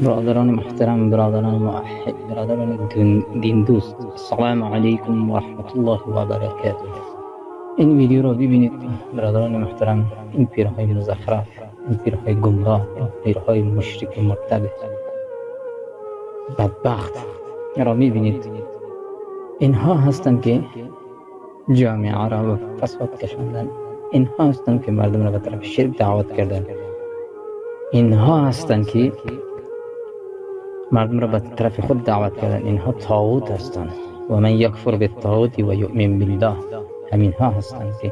Бародарони муҳтарам, бародарони муваҳҳид, бародарони диндӯст, ассалому алайкум ва раҳматуллоҳи ва баракатуҳ. Ин видеоро бибинед, бародарони муҳтарам, ин пирҳои музахраф, ин пирҳои гумроҳ, ин пирҳои мушрику муртад, бадбахт ро мебинед. Инҳо ҳастанд, ки ҷомеаро ба фасод кашонданд. Инҳо ҳастанд, ки мардумро ба тарафи ширк даъват карданд. Инҳо ҳастанд, ки мардумро ба тарафи худ даъват карданд. Инҳо тоғут ҳастанд. Ва ман якфур биттоғути ва юъмин биллаҳ. Ҳаминҳо ҳастанд, ки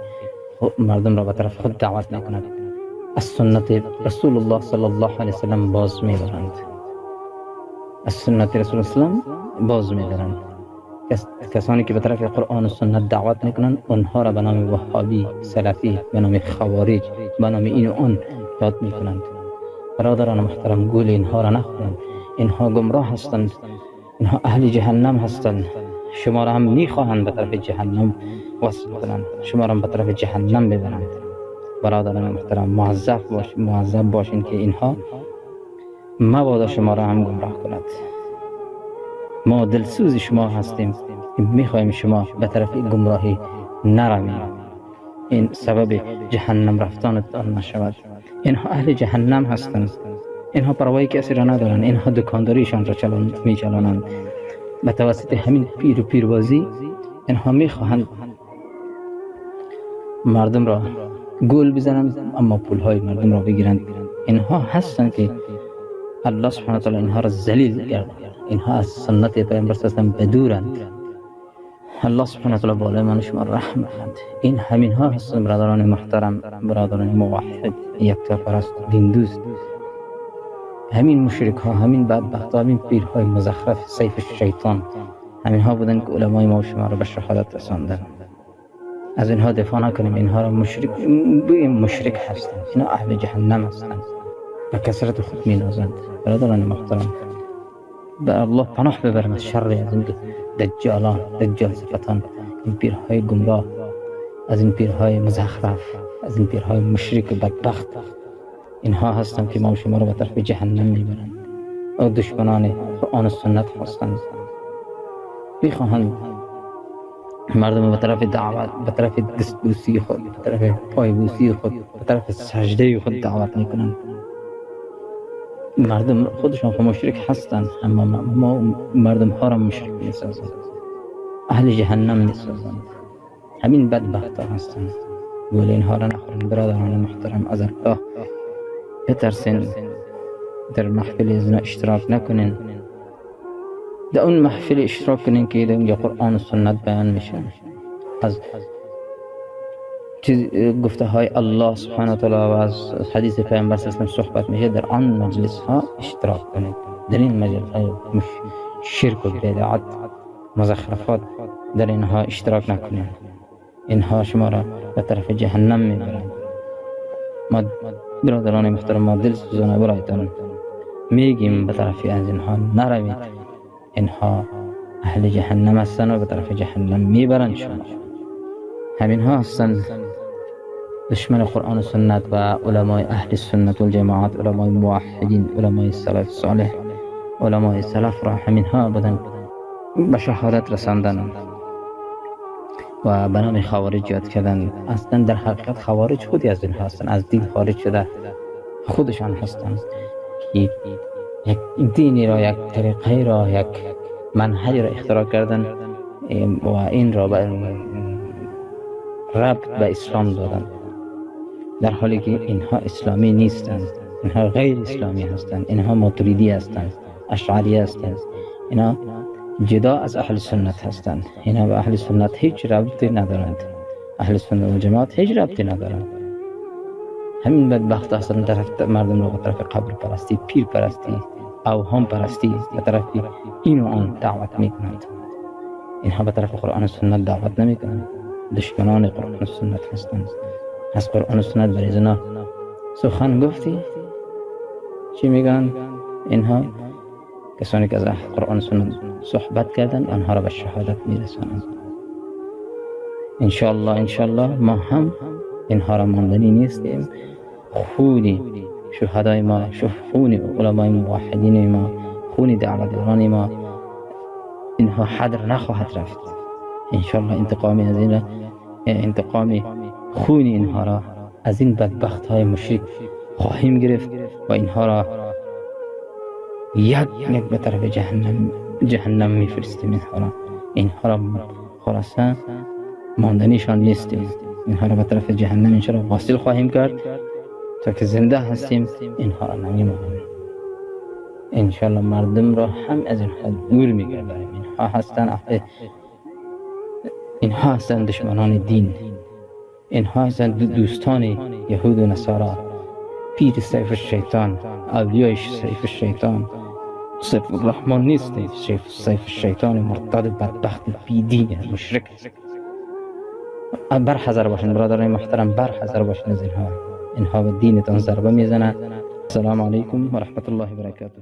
мардумро ба тарафи худ даъват мекунанд. Аз суннати Расулуллоҳ саллаллоҳу алайҳи васаллам боз медоранд. Аз суннати Расул саллам боз медоранд. Касоне ки ба тарафи Қуръону суннат даъват мекунанд, онҳоро ба номи ваҳҳобӣ, салафӣ, ба номи хавориҷ, ба номи ину он ёд мекунанд. Бародарони муҳтарам, гули инҳоро нахӯранд. Инҳо гумроҳ ҳастанд. Инҳо аҳли ҷаҳаннам ҳастанд. Шуморо ҳам мехоҳанд ба тарафи ҷаҳаннам васл кунанд. Шуморо ҳам ба тарафи ҷаҳаннам бибаранд. Бародарони муҳтарам, муаззаб бошед, ки инҳо мабодо шуморо ҳам гумроҳ кунад. Мо дилсӯзи шумо ҳастем, мехоҳем шумо ба тарафи гумроҳӣ наравед. Ин сабаби ҷаҳаннам рафтанатон нашавад. Инҳо аҳли ҷаҳаннам ҳастанд. Инҳо парвои касеро надоранд. Инҳо дукондориашонро мечалонанд. Ба тавассути ҳамин пиру пирбозӣ инҳо мехоҳанд мардумро гул бизананд, аммо пулҳои мардумро бигиранд. Инҳо ҳастанд, ки Аллоҳ субҳана таъала инҳоро залил кард. Инҳо аз суннати Паёмбар саллаллоҳу алайҳи бадуранд. Аллоҳ субҳана таъала болои ман шумо раҳм кунад. Ин ҳаминҳо ҳастанд, бародарони муҳтарам, бародарони муваҳҳид, яктопараст, диндӯст. Ҳамин мушрикҳо, ҳамин бадбахтҳо, ҳамин пирҳои музахраф, сайфи шайтон, ҳаминҳо буданд, ки уламои мо шуморо ба шаҳодат расонданд. Аз инҳо дифоъ накунем, инҳоро мушрик бигӯем, мушрик ҳастанд. Инҳо аҳли ҷаҳаннам ҳастанд. Ба касрати худ менозанд. Бародарони муҳтарам, ба Аллоҳ паноҳ бибарем аз шарри аз ин даҷҷолон, даҷҷол сифатон, ин пирҳои гумроҳ, аз ин пирҳои музахраф, аз ин пирҳои мушрику бадбахт. Инҳо ҳастанд, ки мо шуморо ба тарафи ҷаҳаннам мебаранд. Ва душманони Қуръону суннат ҳастанд. мехоҳанд мардумро ба тарафи даъват, ба тарафи дастбӯсии худ, ба тарафи пойбӯсии худ, ба тарафи саҷдаи худ даъват мекунанд. Мардум худашон мушрик ҳастанд, аммо мо мардумҳоро мушрик месозанд, аҳли ҷаҳаннам месозанд. Ҳамин бадбахтҳо ҳастанд. Гули инҳоро нахӯранд, бародарони муҳтарам, аз Аллоҳ битарсен. Дар маҳфили зино иштирок накунен. Дар он маҳфиле иштирок кунен, ки дар онҷо Қуръону суннат баён мешавад. Аз чиз гуфтаҳои Аллоҳ субҳана таъала ва аз ҳадиси Паёмбар саллаллоҳу суҳбат мешавад, дар он маҷлисҳо иштирок кунед. Дар ин маҷлисҳои ширку бидъат, музахрафот, дар инҳо иштирок накунед. Инҳо шуморо ба тарафи ҷаҳаннам мебаранд. Мо, бародарони муҳтарам, мо дилсӯзона бароятон мегӯем, ба тарафи аз инҳо наравед. Инҳо аҳли ҷаҳаннам ҳастанд ва ба тарафи ҷаҳаннам мебаранд шумо. Ҳаминҳо ҳастанд душмани Қуръону суннат ва уламои аҳли суннат валҷамоат, уламои муваҳҳидин, уламои салафи солеҳ, уламои салафро ҳаминҳо буданд, ба шаҳодат расонданд ва ба номи хавориҷ ёд карданд. Аслан дар ҳақиқат хавориҷ худи аз инҳо ҳастанд, аз дин хориҷ шуда худашон ҳастанд, ки як динеро, як тариқаеро, як манҳаҷро ихтироъ карданд ва инро ба рабт ба ислом доданд, дар ҳоле ки инҳо исломӣ нестанд, инҳо ғайри исломӣ ҳастанд, инҳо мотуридӣ ҳастанд, ашъарӣ ҳастанд, инҳо ҷудо аз аҳли суннат ҳастанд. Инҳо ба аҳли суннат ҳеҷ рабте надоранд, аҳли суннат ва ҷамоат ҳеҷ рабте надоранд. Ҳамин бадбахт ҳастанд, мардумро ба тарафи қабрпарастӣ, пирпарастӣ, авҳомпарастӣ, ба тарафи ину он даъват мекунанд. Инҳо ба тарафи Қуръону суннат даъват намекунанд, душманони Қуръону суннат ҳастанд. Аз Қуръону суннат барои зино сухан гуфтӣ, чӣ мегӯянд? Инҳо касоне ки аз Қуръону суннат суҳбат карданд, онҳоро ба шаҳодат мерасонанд. Иншоаллоҳ, иншоаллоҳ, мо ҳам инҳоро монданӣ нестем. Хуни شهدای ما، خون علمای موحدین ما، خون دعوتگران ما، اینها هدر نخواهد رفت. انشالله انتقامی از این، انتقام خون اینها را از این بدبخت های مشرک خواهیم گرفت و اینها را یک یک به طرف جهنم میفرستیم. اینها را خلاصه ماندنیشان نیستیم. اینها را به طرف جهنم انشالله واصل خواهیم کرد. تا که زنده هستیم اینها را نمیمانیم. انشالله مردم را هم از اینها دور میگردانیم. اینها هستند اهل، اینها هستند دشمنان دین، اینها هستند دوستان یهود و نصارا، پیر سیف الشیطان، اولیای سیف الشیطان. سیف الرحمن نیست، سیف الشیطان مرتد بدبخت بی دین مشرک. بر حذر باشین برادران محترم، بر حذر باشین از اینها. اینها به دینتان ضربه میزنند. السلام علیکم و رحمت الله و برکاته.